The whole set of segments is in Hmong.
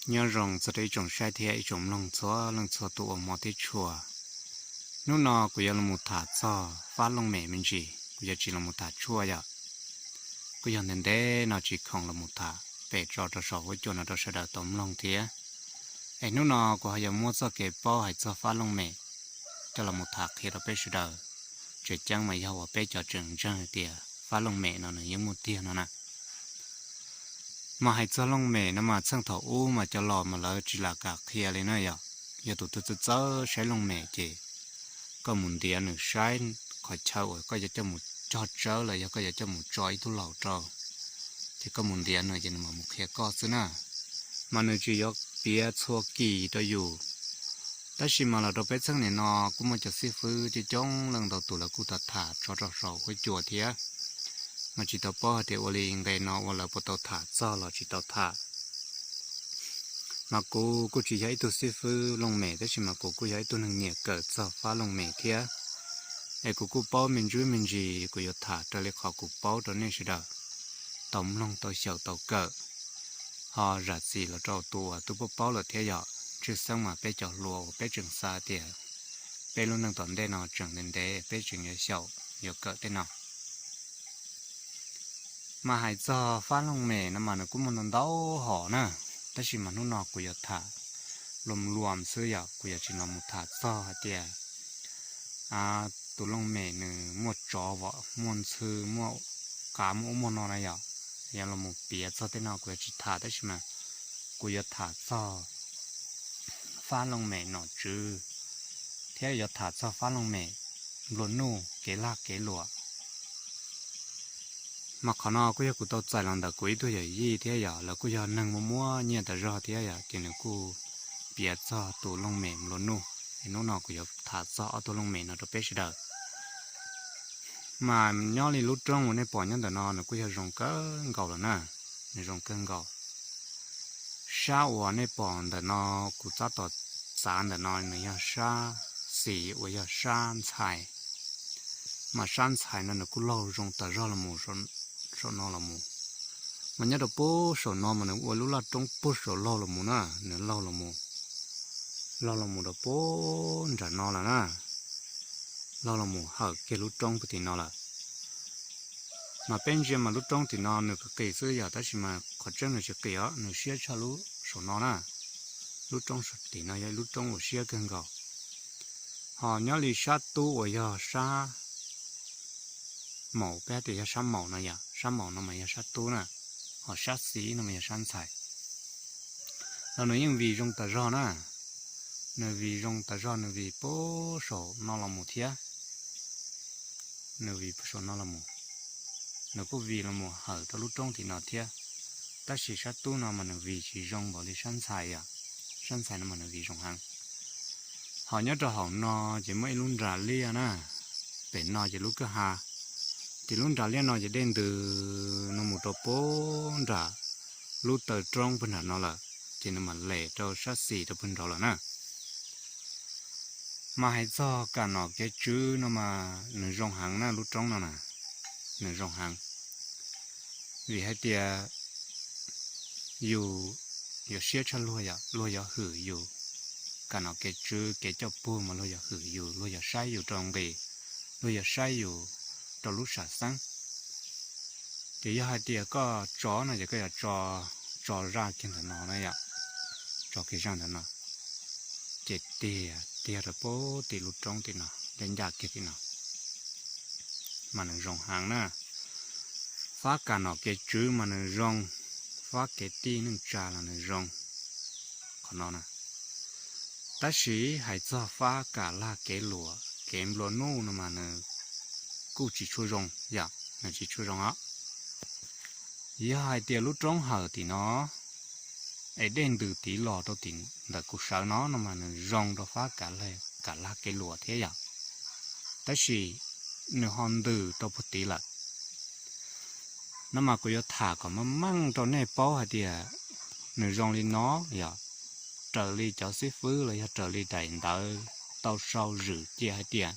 Nyob zoo txog rau ib tsoom saib thiab ib tsoom mloog txhua leej txhua tus uas hmov thiab tshua. Hnub no kuv yuav los mus tham txog fab looj mem me ntsis, kuv yuav tsis los mus tham tshuaj yom. Kuj yog ntev ntev no tsis khoom los mus tham pem tso rau saum huab cua no rau sawv daws tau mloog thiab. Es hnub no kuv ho yuav muab txoj kev paub hais txog fab looj mem coj los mus tham qhia rau peb sawv daws, tseem ceeb mas yog uas peb cov tseem ntseeg hais tias fab looj mem no nws yeej muaj tiag no na. Mas hais txog looj mem no mas txheej thaum ub mas cov laus mas lawv tsis lam kam qhia li na yom. Yog tus twg txawj txawj saib looj mem ces koj mus ntiav nws saib qhov chaw uas koj yuav coj mus cog tsawb los yog koj yuav coj mus tso ib tug laus rau, ces koj mus ntiav nws ces nws mam mus qhia koj xwb na. Mas nws tsis yuav piav txhua kis rau yus. Tab sis mas los rau peb txheej niam no kuj muaj cov xib fwb coob coob leej ntau tus lawv kuj tau tham tso rau saum huab cua thiab. Mas tsis tau paub hais tias ua li nqe no ua lawv puas tau tham txog los tsis tau tham. Mas kuv kuj tsis yog ib tug xib fwb looj mem tab sis mas kuv kuj yog ib tug neeg nyiam kawm txog fab looj mem thiab. Es kuv kuj paub me ntsis me ntsis, kuv yuav tham raws li qhov kuv paub rau nej sawv daws tau mloog tau xyaum tau kawm. Ho zam txim los rau tus uas twb paub paub lawm thiab yom. Tshwj xeeb mas peb cov hluas uas peb tseem xav tias peb lub neej tom ntej no tseem ntev ntev peb tseem yuav xyaum yuav kawm tej no. Mas hais txog fab looj mem no mas nws kuj muaj ntau ntau hom na, tab sis mas hnub no kuv yuav tham luam luam xwb yom, kuv yuav tsis los mus tham txog hais tias tus looj mem nws muaj tsov vom muaj ntxhw muaj qav muaj ub muaj no na yom. Yog los mus piav txog tej no kuv yuav tsis tham tab sis mas kuv yuav tham txog fab looj mem nom tswv thiab yuav tham txog fab looj mem nplua nuj kev lag kev luam. Mas qhov no kuj yog kuv tau txais los ntawm kuv ib tug yawm yij thiab yom, lawv kuj yog neeg muaj muaj nyiaj tas zog thiab yom, ces nws kuj piav txog tus looj mem nplua nuj. Es hnub no kuv yuav tham txog ob tug looj mem no rau peb sawv daws. Mas nyob li lub roob uas nej pom nyob ntawm no nws kuj yog zoo kawg nkaus lawm na, nws zoo kawg nkaus. Sab uas nej pom ntawm no kuv tab tom txav ntawm no nws yog sab xis uas yog sab ntxhais. Mas sab ntxhais no nws kuj laug zoo tas zog los mus saum no los mus. Mas nyob rau puag saum no mas nws ua lub laj roob puag saum laug los mus na, nws laug los mus, laug los mus rau puag nram no lawm na, laug los mus hawm kiag lub roob puag tim no lawm. Mas peb ntsia mas lub roob tim no nws qis qis xwb yom, tab sis mas qhov tseeb nws tsis qis os, nws siab tshaj lub saum no na. Lub roob tim no yog ib lub roob uas siab kawg nkaus. Ho nyob li sab tub uas yog sab maum, peb hais tias yog sab maum no yom, sab maum no mas yog sab tub na, ho sab xis no mas yog sab ntxhais. Los nws yeej vim zoo tas zog na, nws vim zoo tas zog, nws vim puag saum no los mus thiab. Nws vim puag saum no los mus, nws kuj vim los mus hawm rau lub roob tim no thiab. Tab sis sab tub no mas nws vim tsis zoo npaum li sab ntxhais yom, sab ntxhais no mas nws vim zoo heev. Ho nyob rau hauv no ces muaj ib lub nras liaj na, pem no ces lub kwj ha, ces lub nras liaj no ces dej ntws no mus rau puag nram lub taw roob puag nram no lawm, ces nws mam lem rau sab xis rau puag nraud lawm na. Mas hais txog kam nom kev tswv no mas nws zoo heev na, lub roob no na, nws zoo heev. Vim hais tias yus yuav siab tshaj luag, luag yuav hwm yus. Kam nom kev tswv kev coj puag mas luag yuav hwm yus, luag yuav saib yus rau nqis, luag yuav saib yus rau lub sam xeeb. Ces yog hais tias koj tso no ces koj yuav tso, tso zaj kiag ntawm no na yom, tso kiag zaj ntawm no, ces tiag tiag rau puag tim lub roob tim no, ncaj ncaj kiag tim no. Mas nws zoo heev na. Fab kam nom kev tswv mas nws zoo, fab kev tij neej tsa los nws zoo, qhov no na. Tab sis hais txog fab kam lag kev luam kev nplua nuj no mas nws kuj tsis tshua zoo yom, nws tsis tshua zoo os. Yog hais tias lub roob hawm tim no es dej ntws tiv los rau tim ntawm kuv sawv no no mas nws zoo rau fab kam lag kev luam thiab yom. Tab sis nws ho ntws rau puag tid lawm. No mas kuv yuav tham kom meej meej rau nej paub hais tias nws zoo li no yom, raws li cov xib fwb los yog raws li daim ntawv tau sau zwm cia hais tias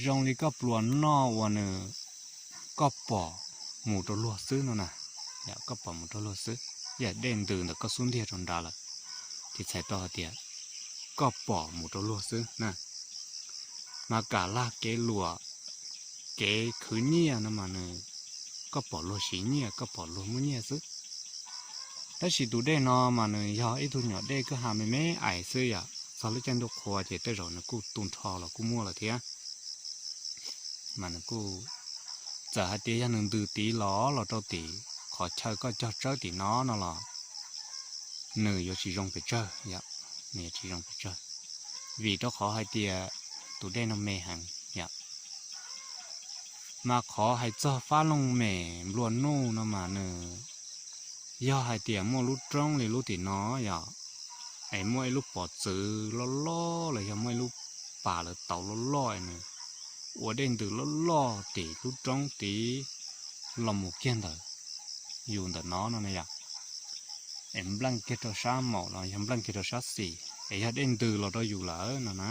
zoo li koj pluas noj uas nws, koj pom mus rau luag xwb no na, koj pom mus rau luag xwb. yam dej ntws ntawm koj xub ntiag rau nrad lawm, ces txhais tau hais tias koj pom mus rau luag xwb na. Mas kam lag kev luam, kev khwv nyiaj no mas nws, koj pom luag siv nyiaj, koj pom luag muaj nyiaj xwb. Tab sis tus dej no mas nws yog ib tug nyuam dej kwj ha me me ais xwb yom, txog lub caij ntuj qhua ces tej zaum nws kuj tu nrho los kuj muaj lawm thiab. Mas nws kuj, txawm hais tias yog nws ntws tid los los rau tim qhov chaw koj cog tsawb tim no no los nws yuav tsis zoo pes tsawg yom, nws yuav tsis zoo pes tsawg, vim rau qhov hais tias tus dej no me heev yom. Mas qhov hais txog fab looj mem nplua nuj no mas nws yog hais tias muaj lub roob li lub tim no yom, es muaj ib lub pov txwv loj loj los yog muaj ib lub pas lawv tauv loj loj es nws ua dej ntws loj loj tim lub roob tid los mus kiag ntawm yus ntawm no no na yom, es npleej kiag rau sab maum los yog npleej kiag rau sab xis es yog dej ntws los rau yus lawm no na,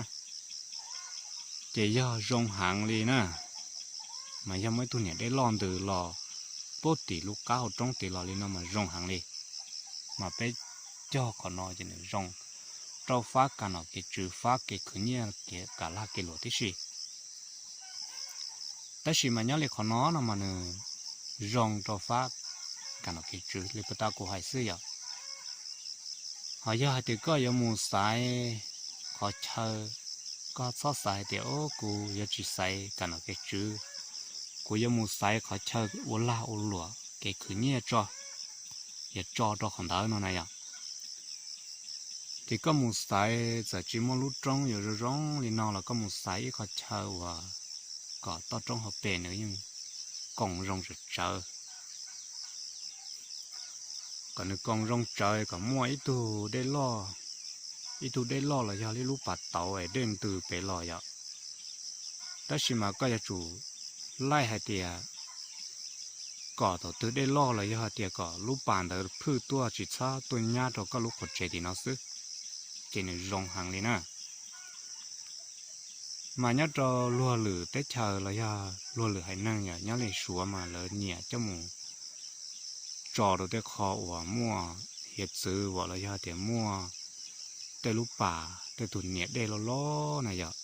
ces yog zoo heev li na. Mas yog muaj ib tug niam dej loj ntws los puag tim lub qab hauv roob tid los li no mas zoo heev li. Mas peb cog qhov no ces nws zoo rau fab kam nom kev tswv, fab kev khwv nyiaj, kev kam lag kev luam tib si. Tab sis mas nyob li qhov no no mas nws zoo rau fab kam nom kev tswv li puag ta kuv hais xwb yom. Ho yog hais tias koj yuav mus xaiv qhov chaw, koj txhob xav hais tias o kuv yuav tsis xaiv kam nom kev tswv, kuv yuav mus xaiv qhov chaw ua lag ua luam kev khwv nyiaj tso, yuav tso rau qhov ntawd no na yom. Ces koj mus xaiv txawm tsis muaj lub roob yuav zoo zoo li no los koj mus xaiv ib qho chaw uas kom toj roob hauv pes nws yeej koom zoo tsawv tsawv, kom nws koom zoo tsawv kom muaj ib tug dej loj, ib tug dej loj los yog ib lub pas tauv es dej ntws pem los yom. Tab sis mas koj yuav tsum laij hais tias kom thaum twg dej loj los yog hais tias kom lub pas ntawd phwj tuaj tsis txhob tuaj nyab rau koj lub qhov tsev tim no xwb, ces nws zoo heev li na. Mas nyob rau luag lwm teb chaws los yog luag lwm haiv neeg yom, nyob li Suav mas lawv nyiam coj mus tso rau tej qho uas muaj hiav txwv uas los yog tias muaj tej lub pas tej tus niam dej loj loj na yom.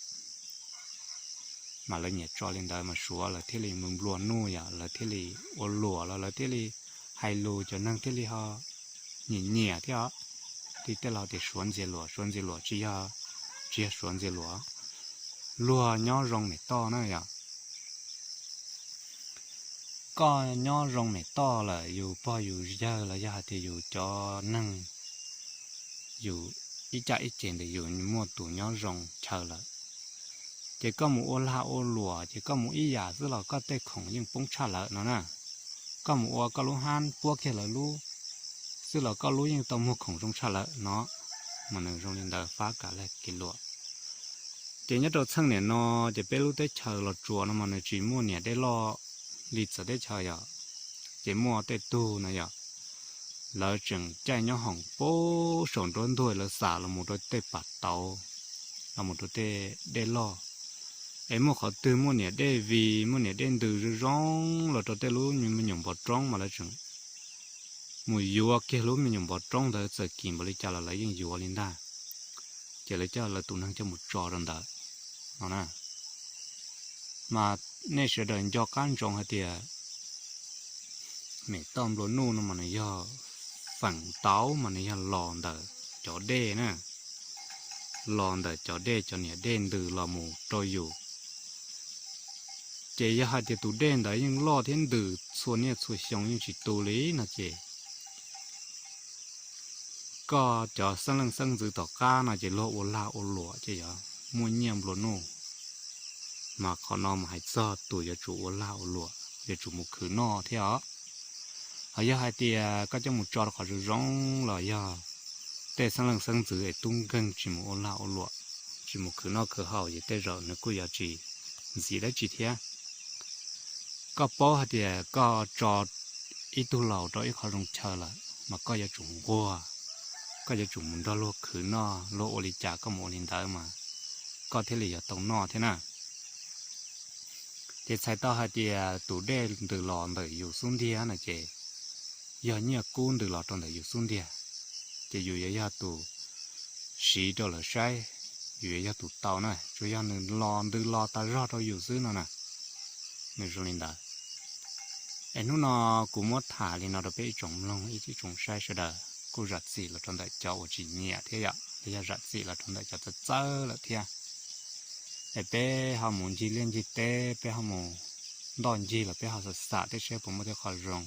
Mas lawv nyiam tso li ntawd mas Suav lawv thiaj li mus nplua nuj yom, lawv thiaj li ua luam los lawv thiaj li hais lus, cov neeg thiaj li ho nyiam nyiam thiab os. Tib tej laus tias Suav ntxias luam, Suav ntxias luam tsis yog, tsis yog Suav ntxias luam, luag nyob zoo mem toj na yom. Koj nyob zoo mem toj lawm, yus pog yus yawg los yog hais tias yus cov neeg, yus ib caj ib ceg ntawm yus muaj tus nyob zoo chaw lawm, ces koj mus ua lag ua luam ces koj mus ib yam xwb los koj tej khoom yeej poob tshaj lawm no na. Koj mus ua koj lub hab puab kiag lawv lub xwb los koj lub yeej tau muag khoom zoo tshaj lawm no. Mas nws zoo li ntawd fab kam lag kev luam. Ces nyob rau txheej niam no, ces peb lub teb chaws Los Tsuas no mas nws tsis muaj niam dej loj li txawv teb chaws yom. Ces muaj tej tug no yom, lawv tseem caij nyob hoom pab saum nruab ntug, lawv xam los mus rau tej pas tauv, los mus rau tej dej loj. Es muaj qhov twg muaj niam dej vig, muaj niam dej ntws zoo zoo los rau tej lub me nyuam npov roob mas lawv tseem mus yuav kiag lub me nyuam npov roob ntawd, txawm kim npaum li cas los lawv yeej yuav li ntag. Ces lawv coj lawv tus neeg coj mus tso rau ntawd no na. Mas nej sawv daws nco qab ntsoov hais tias mem toj nplua nuj no mas nws yog feem ntau mas nws yog los ntawm cov dej na, los ntawm cov dej, cov niam dej ntws los mus rau yus. Ces yog hais tias tus dej ntawd yeej loj thiab ntws txhua niaj txhua xyoo yeej tsis tu li no ces koj cov xeeb leej xeeb ntxwv tom qab no ces luag ua lag ua luam ces yog muaj nyiaj nplua nuj. Mas qhov no mas hais txog tus yuav tsum ua lag ua luam, yuav tsum mus khwv noj thiab os. Ho yog hais tias koj coj mus tso rau qhov zoo zoo los yog tej xeeb leej xeeb ntxwv es tub nkeeg tsis mus ua lag ua luam, tsis mus khwv noj khwv haus ces tej zaum nws kuj yuav tsis ntxiv dab tsi thiab. Koj paub hais tias koj tso ib tug laus rau ib qho zoo chaw lawm mas koj yuav tsum nquag, koj yuav tsum mus nrog luag khwv noj, luag ua li cas koj mus ua li ntawd mas koj thiaj li yuav tau noj thiab na. Ces txhais tau hais tias tus dej ntws los ntawm yus xub ntiag no ces yog nyiaj kub ntws los rau ntawm yus xub ntiag, ces yus yuav yog tus siv rau lawv saib, yus yuav yog tus tau na, tsuas yog nws los ntws los tas zog rau yus xwb no na. Nws zoo li ntawd. Es hnub no kuv muab tham li no rau peb ib tsoom mloog ib tsoom saib sawv daws, kuj zam txim los rau ntawm cov uas tsis nyiam thiab yom, los yog zam txim los rau ntawm cov txawj txawj lawm thiab. Es peb ho mus ncig liaj ncig teb, peb ho mus ntoj ncig los peb ho xam xam tej seb puas muaj tej qho zoo.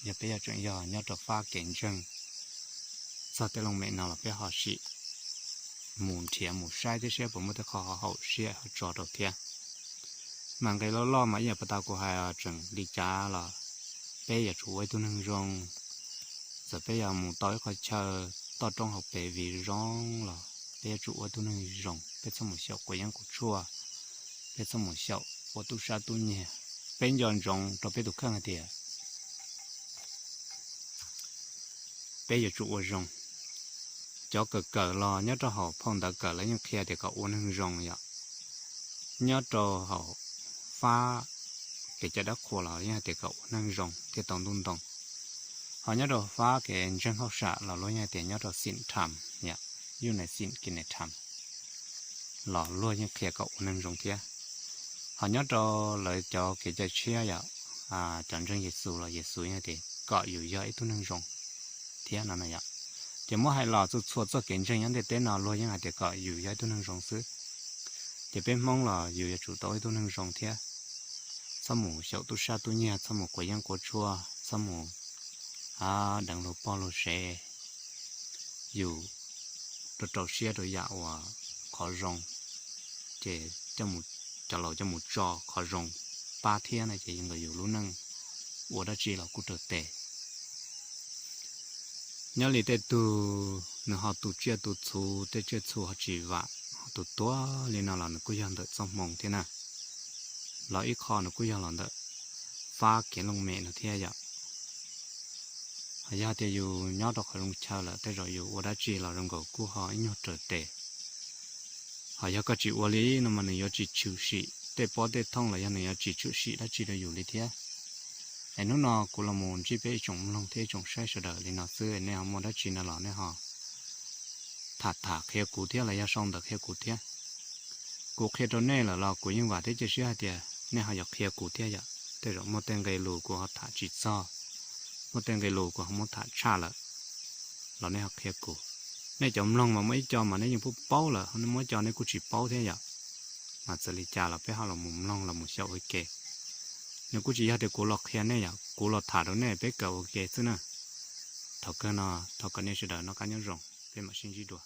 Yog peb yuav tseem yog nyob rau fab kev ntseeg txog tej looj mem no los peb ho sim mus nrhiav mus saib tej seb puas muaj tej qho ho haum siab ho tso rau thiab. Mas nqe loj loj mas ib yam puag ta kuv hais tseem li cas los peb yuav tsum ua ib tug neeg zoo. Txawm peb yuav mus tau ib qho chaw toj roob hauv pes viv zoo los peb yuav tsum ua ib tug neeg zoo, peb txhob mus xyaum quav yeeb quav tshuaj, peb txhob mus xyaum ua tub sab tub nyiag. Peb nco ntsoov rau peb tus kheej hais tias peb yuav tsum ua zoo. Cov kawm kawm los nyob rau hauv phau ntawv kawm lawv yeej qhia tias kom ua neeg zoo yom. Nyob rau hauv fab kev cai dab qhuas los yeej hais tias kom ua neeg zoo thiaj tau ntuj ntoo. Ho nyob rau fab kev ntseeg hauj sam los luag yeej hais tias nyob rau xim tham yom, yus nais xim kev nais tham los luag yeej qhia kom ua neeg zoo thiab. Ho nyob rau lawv cov kev cai tshiab yom, cov ntseeg Yexus los Yexus yeej hais tias kom yus yog ib tug neeg zoo thiab no na yom. Ces muab hais los txhua txhua txoj kev ntseeg nyob ntiaj teb no luag yeej hais tias kom yus yog ib tug neeg zoo xwb. Ces peb Hmoob los yus yuav tsum tau ib tug neeg zoo thiab. Txhob mus xyaum tub sab tub nyiag, txhob mus quav yeeb quav tshuaj, txhob mus deev luag poj luag sev. Yus rau rau siab rau yam uas qhov zoo, ces cov laus coj mus tso qhov zoo pab thiab na ces yeej kom yus lub neej ua dab tsi los kuj raws tes. Nyob li tej tug nws ho tu tsiaj tu txhu, tej tsiaj txhu ho tsis vam, ho tu tuag li no los nws kuj yog ntawm txoj hmoo thiab na. Los ib qho nws kuj yog los ntawm fab kev looj mem no thiab yom. Ho yog tias yus nyob rau qhov zoo chaw lawm tej zaum yus ua dab tsi los zoo nkaus kuj ho ib nyuag raws tes. Ho yog koj tsis ua li no mas nws yuav tsis tshwm sim tej pob tej thooj los yog nws yuav tsis tshwm sim dab tsi rau yus li thiab. Es hnub no kuv los mus ntsib peb ib tsoom mloog thiab ib tsoom saib sawv daws li no xwb, nej ho muaj dab tsi no los nej ho tham tham qhia kuv thiab los yog sau ntawv qhia kuv thiab. Kuv qhia rau nej lawm los kuv yeej vam thiab cia siab hais tias nej ho yuav qhia kuv thiab yom. Tej zaum muaj tej nqe lus kuv ho tham tsis txog, muaj tej nqe lus kuv ho muab tham tshaj lawm los nej ho qhia kuv. Nej cov mloog mas muaj ib co mas nej yeej paub paub lawm, muaj ib co nej kuj tsis paub thiab yom. Mas txawm li cas los peb ho los mus mloog los mus xyaum ua ke. Nws kuj tsis yog tias kuv los qhia nej yom, kuv los tham rau nej peb kawm ua ke xwb na. Thaum kawg no thov kom nej sawv daws noj qab nyob zoo, peb mam sib ntsib dua.